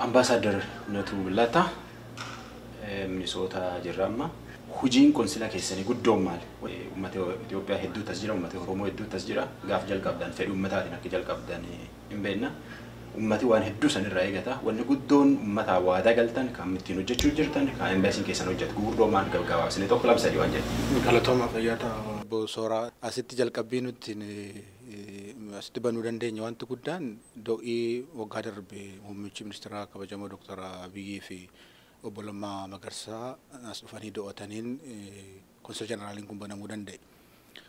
Ambaasaadar Natuu Billataa, Minisoota jirra amma. Hojiin qonsila keessanii guddoon maali? Uummata Itoophiyaa hedduutu as jira, uummata Oromoo hedduutu as jira. Gaaf jalqabdan fedhii uummataatiin akka jalqabdan hin beekna. Uummati waan hedduu sanirraa eegata. Wanni guddoon uummataa waadaa galtan kan ittiin hojjechuu jirtan, kan embaasiin keessan hojjetu gurguddoo maal gabaabsinee tokko lama sadii waan jedhu. Galatooma, fayyaata obbo Sooraa. Asitti jalqabbii nuti asitti banuu dandeenya wanti guddaan do'ii waggaa darbe muummichi ministeeraa kabajamoo Dooktar Abiyyii fi obbo Lammaa Magarsaa as dhufanii do'ataniin consul generaliin kun banamuu danda'e.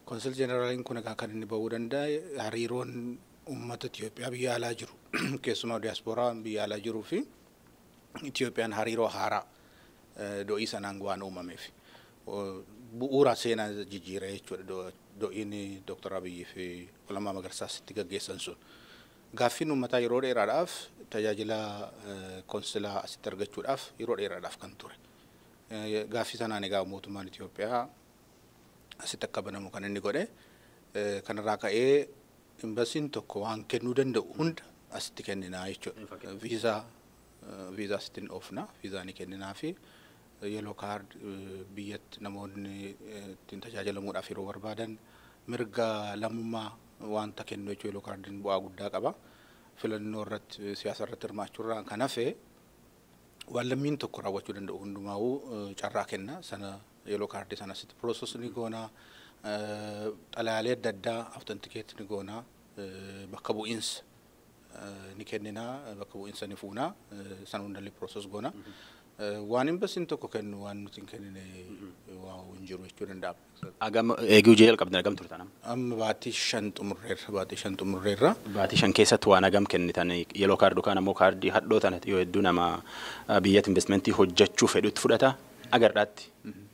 Consul generaliin kun egaa kan inni ba'uu danda'e hariiroon uummata Itoophiyaa biyya alaa jiru, keessumaa diyaaspooraa biyya alaa jiruu fi Itoophiyaan hariiroo haaraa do'ii sanaan waan uumameef. Bu'uura seenaa jijjiiree jechuudha do'iin Dooktar Abiyyii fi Lammaa Magarsaa asitti gaggeessan sun. Gaaffiin uummataa yeroo dheeraadhaaf tajaajila konsilaa asitti argachuudhaaf yeroo dheeraadhaaf kan ture. Gaaffii sanaan egaa mootummaan Itoophiyaa asitti akka banamu kan inni godhe. Kanarraa ka'ee imbasiin tokko waan kennuu danda'u hunda asitti kenninaa jechuudha. Viizaa asitti hin oofna, viizaa ni kenninaa fi yellow card biyyatti namoonni ittiin tajaajilamuudhaaf yeroo barbaadan, mirga lammummaa wanta kennu jechuudha. Yellow cardiin bu'aa guddaa qaba. Filannoo irratti, siyaasa irratti hirmaachuurraa kan hafe waan lammiin tokko raawwachuu danda'u hundumaa'uu carraa kenna. Sana yellow cardii sana asitti process ni goonaa. Xalayaalee adda addaa authenticate ni goonaa. Bakka bu'iinsa ni kenninaa, bakka bu'iinsa ni fuunaa, sana hundallee process goona. Waan imbasiin tokko kennu waan nuti hin kennine waa hin jiru jechuu danda'ama. Agam eeguu hojii jalqabdan, agam turtan amma? Amma baatii 5 xumurreerra, baatii 5 xumurreerra. Baatii 5 keessatti waan agam kennitan? Yellow card yookaan ammoo kaardii hadhoo tana yoo hedduu nama biyyatti investimentii hojjechuu fedhutti fudhata. Agardaatti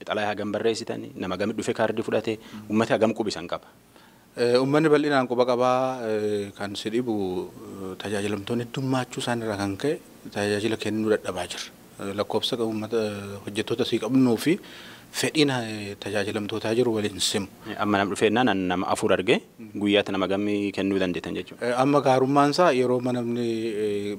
xalayaa hagam barreessitan? Nama hagam dhufe kaardii fudhate? Uummati hagam qubisan qaba? Uummanni bal'inaan quba qabaa. Kan si dhibu tajaajilamtoonni heddummaachuu isaaniirraa kan ka'e tajaajila kennuu dadhabaa jira. Lakkoofsa uummata hojjettoota sii qabnuu fi fedhiin tajaajilamtootaa jiru waliin simu. Amma nam dhufeennaan nama afur arge. Guyyaatti nama gamii kennuu dandeettan jechuudha? Amma gaarummaan isaa yeroo namni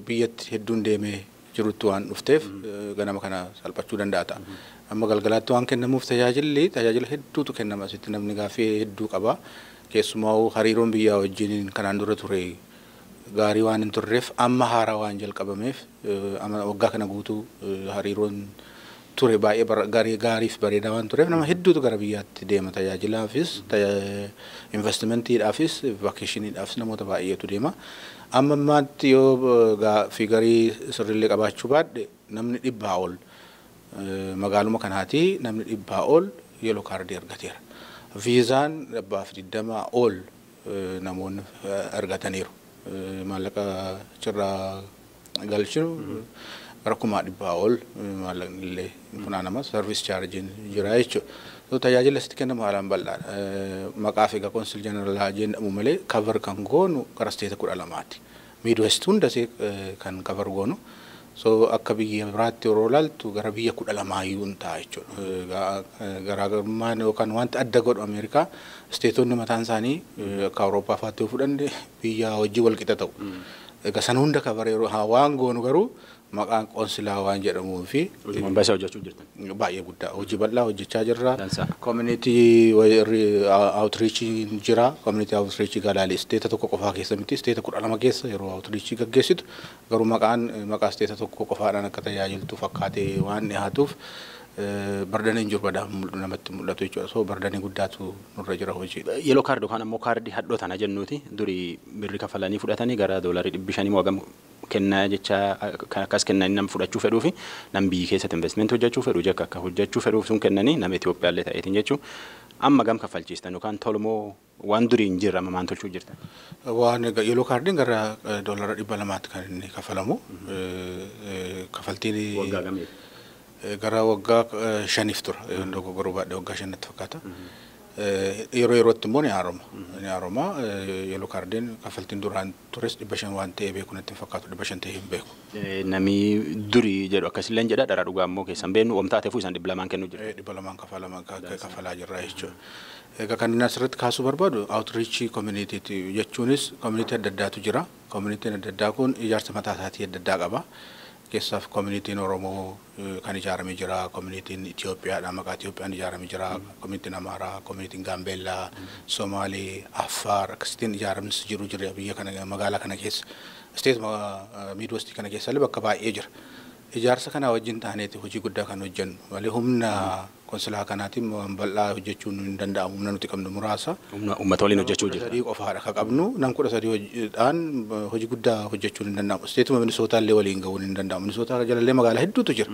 biyyatti hedduun deemee jirutti waan dhufteef ganama kana salphachuu danda'a ta'a. Amma galgalaatti waan kennamuuf tajaajilli tajaajila hedduutu kennama asitti. Namni gaaffii hedduu qaba. Keessumaa hariiroon biyyaa wajjin kanaan dura ture gaarii waan hin turreef amma haaraa waan jalqabameef amma waggaa kana guutuu hariiroon ture baay'ee gaarii gaariif bareedaa waan tureef nama hedduutu gara biyyaatti deema. Tajaajilaafis, investimentiidhaafis, vacationiidhaafis namoota baay'eetu deema. Amma ammaatti yoo gaaffii garii sirriillee qabaachuu baadhe namni 100 ol, magaaluma kanaati namni 100 ol yellow cardii argateera. Viizaan 120 ol namoonni argataniiru. Maallaqa achirraa galchinu gara 100,000 ol maallaqni illee funaanama, service chargeiin jira jechuudha. Tajaajila asitti kennamu haalaan bal'aadha. Maqaa fi consul general jedhamu malee cover kan goonu gara state 12ti. Midwest hundasee kan cover goonu. So akka biyya biraatti yeroo ilaaltu gara biyya 12 iyyuu hin ta'a jechuudha. Garaagarummaan yookaan wanti adda godhu Ameerikaa stateonni mataan isaanii akka Awurooppaa fa'aatti yoo fudhanne biyya hojii wal qixa ta'u. Egaa sana hunda cover yeroo waan goonu garuu maqaan qoonsilaa waan jedhamuu fi Hojii embaasii hojjechuu jirtan. Baay'ee guddaa, hojii bal'aa hojjechaa jirra. Dansa. Community outreach jira. Community outreach galaalee state tokko qofaa keessa miti, state 12 keessa yeroo outreach gaggeessitu garuu maqaan maqaa state tokko qofaadhaan akka tajaajiltu fakkaatee waan dhiyaatuuf bardanii hin jiru, badaa namatti mul'atu jechuudha. So bardanii guddaatu nurra jira hojii. Yellow card yookaan ammoo kaardii hadhoo tana jennuuti durii birri kafalanii fudhatanii gara doolarii 500 moo hagam kennaa jecha kan akkas kennanii nama fudhachuu fedhuu fi nam biyyi keessatti investimentii hojjechuu fedhu jekka akka hojjechuu fedhuuf sun kennanii nama Itoophiyaallee ta'eetiin jechuu. Amma gam kaffalchiistan yookaan tolmoo waan durii hin jirre amma maan tolchuu jirtan? Waan yellow cardiin gara doolara 200tti kan inni kafalamu. Kafaltiin Waggaa gamiif? Gara waggaa 5f tura. Dogoggoruu baadhee waggaa 5tti fakkaata. Yeroo yerootti immoo ni haaroma. Ni haaroma. Yellow cardiin kafaltiin duraan tures 500 waan ta'ee beeku natti hin fakkaatu, 500 ta'ee hin beeku. Namni durii jedhu akkasillee jedha, dhara dhugaa immoo keessan beeknu wamtaa ta'eefuu isaan 200n kennuu jirtu. 200n kafalaa jirra jechuudha. Egaa kan inni asirratti kaasuu barbaadu outreach communityti jechuunis community adda addaatu jira. Communityn adda addaa kun ijaarsa mataa isaatii adda addaa qaba. Keessaaf communityn Oromoo kan ijaaramee jira, communityn Itoophiyaadha, maqaa Itoophiyaan ijaaramee jira, communityn Amaaraa, communityn Gaambeellaa, Somaalii, Affaar akkasittiin ijaaramsi jiru jira biyya kana magaalaa kana keessa. State Midwest kana keessa illee bakka baay'ee jira. Ijaarsa kana wajjin taaneeti hojii guddaa kan hojjennu malee humna konsilaa kanaatiin waan bal'aa hojjechuun hin danda'amu. Humna nuti qabnu muraasa. Humna uummata waliin hojjechuu jira. 13 qofaadha kan qabnu. Nam 13dhaan hojii guddaa hojjechuun hin danda'amu. Stateuma Minisootaa illee waliin gahuun hin danda'amu. Minisootaa jalallee magaalaa hedduutu jira.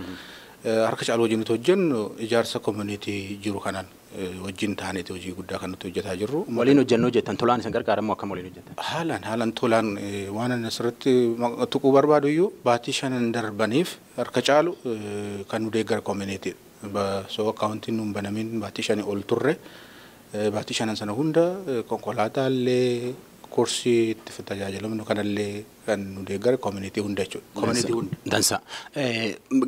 Harka caalu hojii nuti hojjennu ijaarsa community jiru kanaan wajjin taaneeti hojii guddaa kan nuti hojjetaa jirru. Waliin hojjennoo jettan tolaan isin gargaaramoo akkam waliin hojjettan? Haalaan tolaan waan ani asirratti tuquu barbaadu iyyuu baatii 5 darbaniif harka caalu kan nu deeggara community. So accountiin nuun banamin baatii 5 ol turre baatii 5 sana hunda konkolaataallee kursii itti tajaajilamnu kanallee kan nu deeggara community hunda jechuudha. Community hunda. Dansa.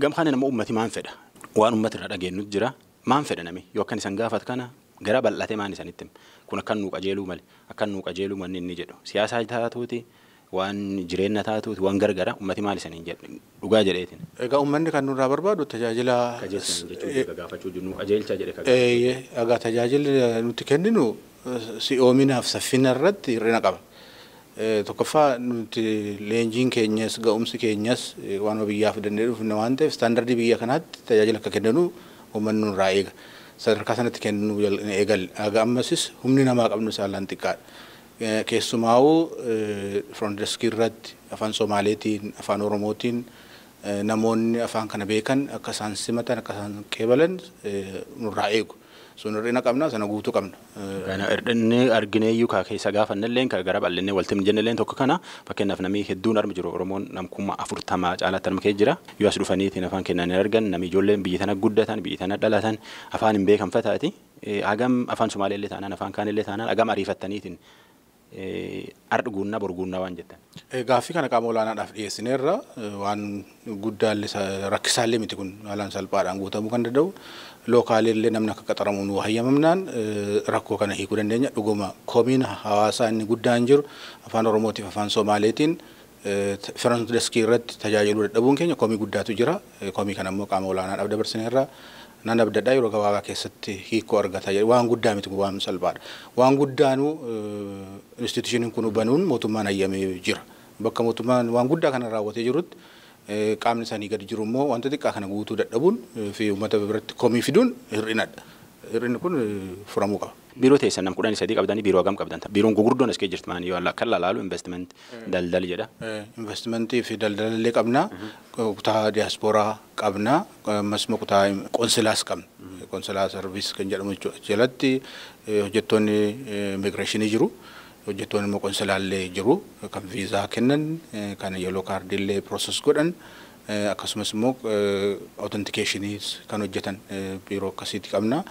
Gamkaan nama uummati maan fedha? Waan uummati irraa dhageenyutu jira. Maan fedha nami? Yoo akkan isan gaafat kana gara bal'atee maan isanitti hima? Kun akkan nuu qajeeluu male, akkan nuu qajeeluu manni inni jedhu. Siyaasaa taatuuti, waan jireenya taatuuti, waan gargara uummati maal isaniin jedhu dhugaa jedheetiin. Egaa uummanni kan nurraa barbaadu tajaajila. Qajeelcha jechuun gaafachuu jiru nuu qajeelcha jedhe. Egaa tajaajilli nuti kenninu si'oominaaf saffina irratti hir'ina qaba. Tokkoffaa nuti leenjiin keenyas ga'umsi keenyas waan biyyaaf dandeenyu dhufne waan ta'eef istaandardii biyya kanaatti tajaajila akka kenninu uummanni nurraa eega. Sadarkaa sanatti kennuu eegalle. Egaa ammasis humni namaa qabnu saalaan xiqqaadha. Keessumaa'uu front desk irratti afaan Somaaleetiin, afaan Oromootiin namoonni afaan kana beekan akka isaan simatan, akka isaan qeebalan nurraa eegu. Sun hir'ina qabna, sana guutuu qabna. Kana hir'inni argineeyyuu kaa keessa gaafannelleen ka gara bal'innee walitti jennelleen tokko kana fakkeenyaaf namni hedduun armi jiru Oromoon nam 40,000 caalaatti arma keessa jira. Yoo as dhufaniitiin afaan kennaan hin argan namni ijoolleen biyya tana guddatan biyya tana dhalatan afaan hin beekan fataati. Hagam afaan Somaaleellee taanaan afaan kaanillee taanaan hagam ariifattaniitiin ardhi guunnaa bor guunnaa waan jettan. Gaaffii kana qaama olaanaadhaaf dhiyeessineerra waan guddaallee rakkisaallee miti kun haalaan salphaadhaan guutamuu kan danda'u. Localillee namni akka qaxaramu nu hayyamamnaan rakkoo kana hiikuu dandeenya. Dhuguma komiin hawaasaa inni guddaan jiru afaan Oromootiif afaan Somaaleetiin front desk irratti tajaajiluu dadhabuun keenya komii guddaatu jira. Komii kana immoo qaama olaanaadhaaf dabarsineerra. Nan abdadhaa yeroo gabaabaa keessatti hiikoo argata jedhe. Waan guddaa miti kun waan salphaadha. Waan guddaanuu institutioniin kun banuun mootummaan hayyamee jira. Bakka mootummaan waan guddaa kana raawwatee jirutti qaamni isaanii gadi jiru immoo wanta xiqqaa kana guutuu dadhabuun fi uummata biratti komii fiduun hir'inadha. Hir'inni kun furamuu qaba. Biiroo teessan nam 13 qabdanii biiroo hagam qabdan? Biiroon gurguddoon as keessa jirti maani yoo akka laalaalu investment daldali jedha. Investmentii fi daldalallee qabna. Kutaa diyaaspooraa qabna. Ammas immoo kutaa qonsilaas qabna. Consular service kan jedhamu jechuudha. Jalatti hojjettoonni immigireeshinii jiru. Hojjettoonni immoo qonsilaallee jiru. Kan viizaa kennan, kan yellow cardillee process godhan. Akkasumas immoo authenticationis kan hojjetan biiroo akkasiitti qabna.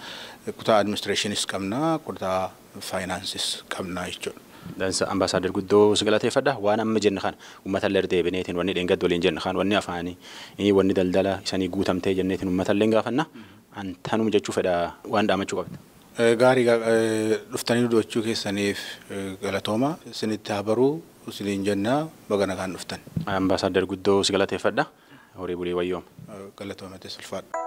Kutaa administrationis qabna, kutaa finances qabna jechuudha. Dansa ambaasaadar guddoo si galateeffadha. Waan amma jenne kana uummatallee deebineetiin wanni dheengaddu waliin jenne kana wanni afaanii wanni daldala isanii guutamtee jenneetiin uummatallee gaafanna. Antanuma jechuu fedha waan dhaamachuu qabda. Gaarii dhuftanii dubbachuu keessaniif galatooma. Isinitti haa baruu isiniin jenna baga nagaan dhuftan. Ambaasaadar guddoo si galateeffadha. Horii bulii wayyooma. Galatooma teessulfaadha.